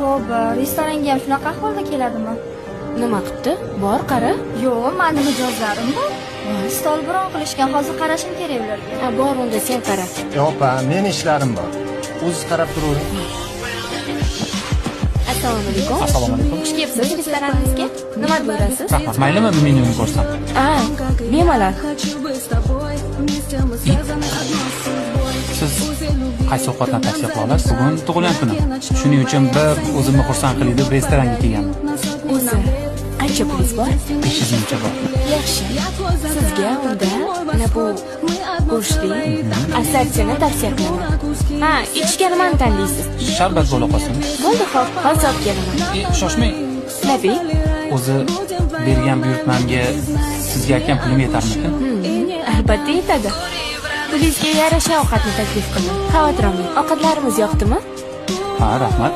Tavba, restoranga ham shunaqa ahvolda keladimi? Nima qilibdi? Bor, qara. Yo'q, mani mijozlarim bor. Stol bron qilishgan, hozir qarashim kerak ularga. Ha, bor, unda sen qara. E opa, meni ishlarim bor. O'ziz qarab turavering. Assalomu alaykum. Assalomu alaykum. Xush kelibsiz restoranimizga. Nima buyurasiz? Rahmat. Maylimi, menyuni ko'rsam? A, bemalol. Siz qaysi ovqatni tavsiya qila olasiz? Bugun tug'ilgan kunim. Shuning uchun bir o'zimni xursand qilay deb restoranga kelganman. O'zi qancha pulingiz bor? 500 mingcha bor. Yaxshi. Sizga unda mana bu go'shtli assortini tavsiya qilaman. Ha, ichishga nimani tanlaysiz? Sharbat bo'la qolsin. Bo'ldi, xo'p, hozir olib kelaman. E, shoshmang. Labi. O'zi bergan buyurtmamga sizga aytgan pulim yetarmikin? Albatta yetadi. Pulingizga yarasha ovqatni taklif qildim. Xavotir olmang. Ovqatlarimiz yoqdimi? Ha, rahmat.